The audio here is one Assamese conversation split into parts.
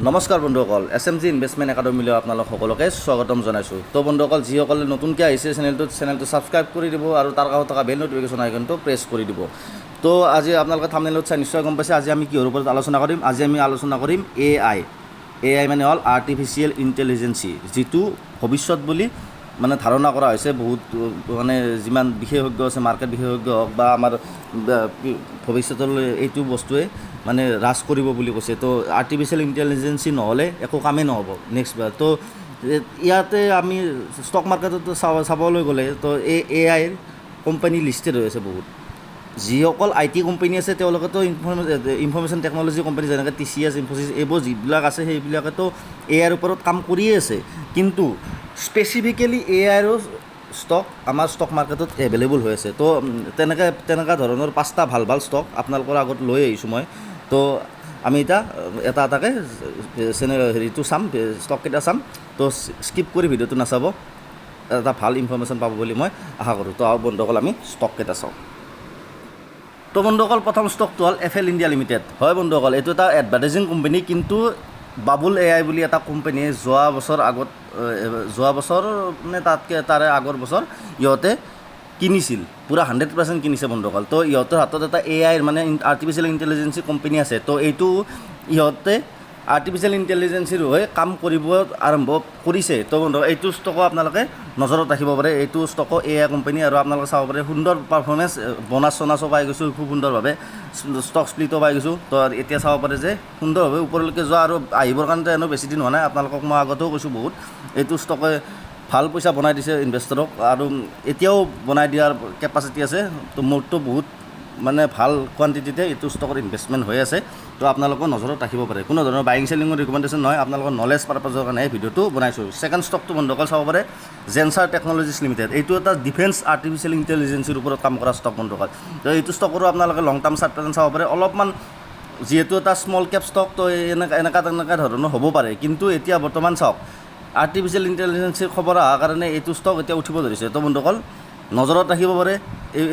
নমস্কাৰ বন্ধুসকল, এছ এম জি ইনভেষ্টমেণ্ট একাডেমীলৈ আপোনালোক সকলোকে স্বাগতম জনাইছোঁ। তো বন্ধুসকল, যিসকলে নতুনকৈ আহিছে চেনেলটোত, চেনেলটো ছাবস্ক্ৰাইব কৰি দিব আৰু তাৰ কাষত থকা বেল ন'টিফিকেশ্যন আইকনটো প্ৰেছ কৰি দিব। তো আজি আপোনালোকে থাম্বনেইলত চাই নিশ্চয় গম পাইছে আজি আমি কিহৰ ওপৰত আলোচনা কৰিম। আজি আমি আলোচনা কৰিম এ I. A I মানে হ'ল আৰ্টিফিচিয়েল ইণ্টেলিজেঞ্চি, যিটো ভৱিষ্যত বুলি মানে ধাৰণা কৰা হৈছে। বহুত মানে যিমান বিশেষজ্ঞ আছে, মাৰ্কেট বিশেষজ্ঞ হওক বা আমাৰ ভৱিষ্যতলৈ এইটো বস্তুৱে মানে ৰাজ কৰিব বুলি কৈছে। তো আৰ্টিফিচিয়েল ইণ্টেলিজেঞ্চি নহ'লে একো কামেই নহ'ব নেক্সট। তো ইয়াতে আমি ষ্টক মাৰ্কেটতো চাবলৈ গ'লে তো এই এ আইৰ কোম্পানী লিষ্টেড হৈ আছে বহুত। যিসকল I T company আছে, তেওঁলোকেতো ইনফৰ্মেশ্যন টেকন'লজি কোম্পানী, যেনেকৈ টিচিএছ, ইনফ'চিছ, এইবোৰ যিবিলাক আছে, সেইবিলাকেতো এ আইৰ ওপৰত কাম কৰিয়ে আছে। কিন্তু স্পেচিফিকেলি এ আইৰো ষ্টক আমাৰ ষ্টক মাৰ্কেটত এভেইলেবল হৈ আছে। তো তেনেকুৱা ধৰণৰ পাঁচটা ভাল ভাল ষ্টক আপোনালোকৰ আগত লৈ আহিছোঁ মই। তো আমি এতিয়া এটা এটাকৈ চেনেল হেৰিটো চাম, ষ্টককেইটা চাম। তো স্কিপ কৰি ভিডিঅ'টো নাচাব, এটা ভাল ইনফৰ্মেশ্যন পাব বুলি মই আশা কৰোঁ। তো আহক বন্ধুসকল, আমি ষ্টককেইটা চাওঁ। তো বন্ধুসকল, প্ৰথম ষ্টকটো হ'ল এফ এল ইণ্ডিয়া লিমিটেড। হয় বন্ধুসকল, এইটো এটা এডভাৰ্টাইজিং কোম্পানী। কিন্তু বাবুল এ I বুলি এটা কোম্পানীয়ে যোৱা বছৰ আগত, যোৱা বছৰ নে তাতকৈ তাৰে আগৰ বছৰ ইহঁতে কিনিছিল, পূৰা 100% কিনিছে বন্ধুসকল। তো ইহঁতৰ হাতত এটা এ আইৰ মানে আৰ্টিফিচিয়েল ইণ্টেলিজেঞ্চি কোম্পানী আছে। তো এইটো ইহঁতে আৰ্টিফিচিয়েল ইণ্টেলিজেঞ্চিৰ হৈ কাম কৰিব আৰম্ভ কৰিছে। তো বন্ধু, এইটো ষ্টকো আপোনালোকে নজৰত ৰাখিব পাৰে। এইটো ষ্টকো এ I company আৰু আপোনালোকে চাব পাৰে সুন্দৰ পাৰফৰ্মেঞ্চ, বনাছ চনাছো পাই গৈছোঁ, খুব সুন্দৰভাৱে ষ্টক স্প্লিটো পাই গৈছোঁ। তো এতিয়া চাব পাৰে যে সুন্দৰভাৱে ওপৰলৈকে যোৱা আৰু আহিবৰ কাৰণেতো এনেও বেছি দিন হোৱা নাই। আপোনালোকক মই আগতেও কৈছোঁ বহুত, এইটো ষ্টকে ভাল পইচা বনাই দিছে ইনভেষ্টৰক আৰু এতিয়াও বনাই দিয়াৰ কেপাচিটি আছে। তো মোৰতো বহুত মানে ভাল কোৱাণ্টিটিতে এইটো ষ্টকত ইনভেষ্টমেণ্ট হৈ আছে। তো আপোনালোকেও নজৰত ৰাখিব পাৰে। কোনো ধৰণৰ বাইং চেলিঙৰ ৰিকমেণ্ডেশ্যন নহয়, আপোনালোকৰ নলেজ পাৰপাজৰ কাৰণে এই ভিডিঅ'টো বনাইছোঁ। ছেকেণ্ড ষ্টকটো বন্ধুসকল চাব পাৰে, জেনচাৰ টেকন'লজিছ লিমিটেড। এইটো এটা ডিফেন্স আৰ্টিফিচিয়েল ইণ্টেলিজেঞ্চিৰ ওপৰত কাম কৰা ষ্টক বন্ধুসকল। তো এইটো ষ্টকৰো আপোনালোকে লং টাৰ্ম চাৰ্ট পেটাৰ্ণ চাব পাৰে। অলপমান যিহেতু এটা স্মল কেপ ষ্টক, তো এনেকুৱা এনেকুৱা তেনেকুৱা ধৰণৰ হ'ব পাৰে। কিন্তু এতিয়া বৰ্তমান চাওক, আৰ্টিফিচিয়েল ইণ্টেলিজেঞ্চিৰ খবৰ অহাৰ কাৰণে এইটো ষ্টক এতিয়া উঠিব ধৰিছে। তো বন্ধুসকল, নজৰত ৰাখিব পাৰে,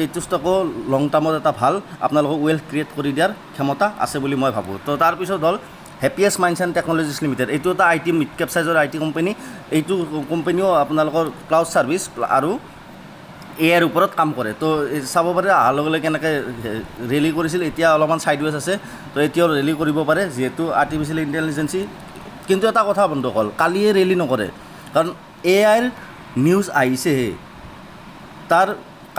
এইটো ষ্টকো লং টাৰ্মত এটা ভাল আপোনালোকক ৱেল্থ ক্ৰিয়েট কৰি দিয়াৰ ক্ষমতা আছে বুলি মই ভাবোঁ। তো তাৰপিছত হ'ল happiest minds and technologies limited. এইটো এটা I T mid cap চাইজৰ I T company. এইটো কোম্পানীও আপোনালোকৰ ক্লাউড ছাৰ্ভিচ আৰু এ আইৰ ওপৰত কাম কৰে। তো এই চাব পাৰে, অহাৰ লগে লগে কেনেকৈ ৰেলি কৰিছিল। এতিয়া অলপমান ছাইডৱেজ আছে। তো এতিয়াও ৰেলি কৰিব পাৰে, যিহেতু আৰ্টিফিচিয়েল ইণ্টেলিজেঞ্চি। কিন্তু এটা কথা বন্ধুসকল, কালিয়ে ৰেলি নকৰে, কাৰণ এ আইৰ নিউজ আহিছেহে, তাৰ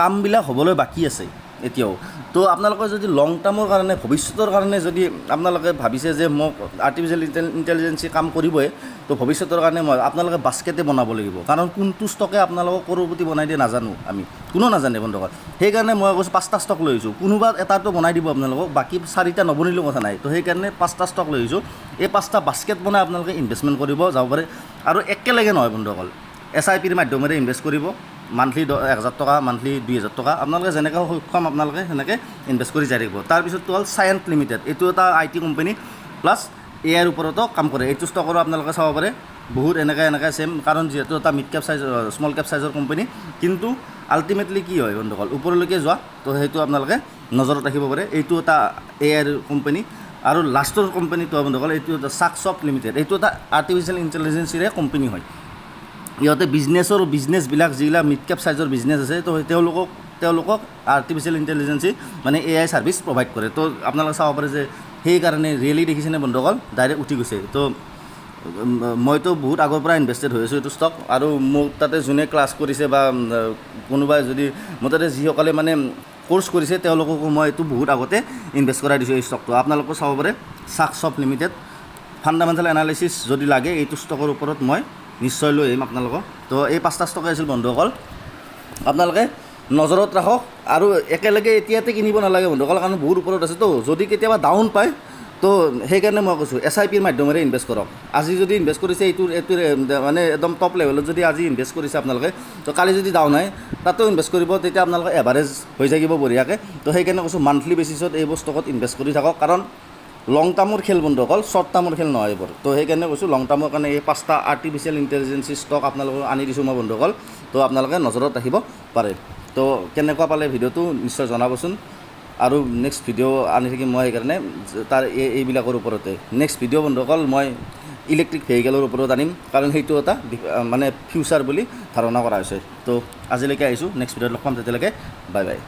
কামবিলাক হ'বলৈ বাকী আছে এতিয়াও। তো আপোনালোকে যদি লং টাৰ্মৰ কাৰণে, ভৱিষ্যতৰ কাৰণে যদি আপোনালোকে ভাবিছে যে মোক আৰ্টিফিচিয়েল ইণ্টেলিজেঞ্চি কাম কৰিবই, তো ভৱিষ্যতৰ কাৰণে মই আপোনালোকে বাস্কেটে বনাব লাগিব। কাৰণ কোনটো ষ্টকে আপোনালোকক কৰোৰপতি বনাই দিয়ে নাজানো আমি, কোনো নাজানে বন্ধুসকল। সেইকাৰণে মই কৈছোঁ, পাঁচটা ষ্টক লৈ আহিছোঁ, কোনোবা এটাটো বনাই দিব আপোনালোকক, বাকী চাৰিটা নবনিলেও কথা নাই। তো সেইকাৰণে পাঁচটা ষ্টক লৈ আহিছোঁ। এই পাঁচটা বাস্কেট বনাই আপোনালোকে ইনভেষ্টমেণ্ট কৰিব যাব পাৰে। আৰু একেলগে নহয় বন্ধুসকল, এছ I পিৰ মাধ্যমেৰে ইনভেষ্ট কৰিব। মান্থলি 1000 টকা, মান্থলি 2000 টকা, আপোনালোকে যেনেকৈ সক্ষম আপোনালোকে সেনেকৈ ইনভেষ্ট কৰি যাই থাকিব। তাৰপিছতটো হ'ল চায়েণ্ট লিমিটেড। এইটো এটা I T company plus এ আইৰ ওপৰতো কাম কৰে। এইটো ষ্টকৰো আপোনালোকে চাব পাৰে, বহুত এনেকৈ এনেকৈ ছেম, কাৰণ যিহেতু এটা mid cap size, small cap চাইজৰ কোম্পানী। কিন্তু আল্টিমেটলি কি হয় বন্ধুসকল, ওপৰলৈকে যোৱা। তো সেইটো আপোনালোকে নজৰত ৰাখিব পাৰে। এইটো এটা এ আইৰ কোম্পানী। আৰু লাষ্টৰ কোম্পানীটো বন্ধুসকল, এইটো এটা চাকচফ্ট লিমিটেড। এইটো এটা আৰ্টিফিচিয়েল ইণ্টেলিজেঞ্চিৰে কোম্পানী হয়। ইহঁতে বিজনেছবিলাক, যিবিলাক মিড কেপ চাইজৰ বিজনেছ আছে, তো তেওঁলোকক আৰ্টিফিচিয়েল ইণ্টেলিজেঞ্চি মানে এ I service provide কৰে। তো আপোনালোকে চাব পাৰে যে সেইকাৰণে ৰিয়েলি দেখিছেনে বন্ধুসকল, ডাইৰেক্ট উঠি গৈছে। তো মইতো বহুত আগৰ পৰা ইনভেষ্টেড হৈ আছোঁ এইটো ষ্টক। আৰু মোক তাতে যোনে ক্লাছ কৰিছে বা কোনোবাই যদি মোৰ তাতে যিসকলে মানে ক'ৰ্চ কৰিছে, তেওঁলোককো মই এইটো বহুত আগতে ইনভেষ্ট কৰাই দিছোঁ এই ষ্টকটো। আপোনালোকেও চাব পাৰে চাকচফ্ট লিমিটেড। ফাণ্ডামেণ্টেল এনালিচিছ যদি লাগে এইটো ষ্টকৰ ওপৰত, মই নিশ্চয় লৈ আহিম আপোনালোকক। তো এই পাঁচটা ষ্টকে আছিল বন্ধুসকল, আপোনালোকে নজৰত ৰাখক। আৰু একেলগে এতিয়াতে কিনিব নালাগে বন্ধুসকল, কাৰণ বহুত ওপৰত আছেতো। যদি কেতিয়াবা ডাউন পায়, তো সেইকাৰণে মই কৈছোঁ, এছ I পিৰ মাধ্যমেৰে ইনভেষ্ট কৰক। আজি যদি ইনভেষ্ট কৰিছে, এইটো মানে একদম টপ লেভেলত যদি আজি ইনভেষ্ট কৰিছে আপোনালোকে, তো কালি যদি ডাউন আহে তাতেও ইনভেষ্ট কৰিব, তেতিয়া আপোনালোকে এভাৰেজ হৈ থাকিব বঢ়িয়াকৈ। তো সেইকাৰণে কৈছোঁ, মান্থলি বেচিছত এইবোৰ ষ্টকত ইনভেষ্ট কৰি থাকক, কাৰণ লং টাৰ্মৰ খেল বন্ধুসকল, শ্বৰ্ট টাৰ্মৰ খেল নহয় এইবোৰ। তো সেইকাৰণে কৈছোঁ, লং টাৰ্মৰ কাৰণে এই পাঁচটা আৰ্টিফিচিয়েল ইণ্টেলিজেঞ্চি ষ্টক আপোনালোকক আনি দিছোঁ মই বন্ধুসকল। তো আপোনালোকে নজৰত ৰাখিব পাৰে। তো কেনেকুৱা পালে ভিডিঅ'টো নিশ্চয় জনাবচোন। আৰু নেক্সট ভিডিঅ' আনি থাকিম মই সেইকাৰণে তাৰ এইবিলাকৰ ওপৰতে। নেক্সট ভিডিঅ' বন্ধুসকল, মই ইলেক্ট্ৰিক ভেহিকেলৰ ওপৰত আনিম, কাৰণ সেইটো এটা মানে ফিউচাৰ বুলি ধাৰণা কৰা হৈছে। তো আজিলৈকে আহিছোঁ, নেক্সট ভিডিঅ'ত লগ পাম, তেতিয়ালৈকে বাই বাই।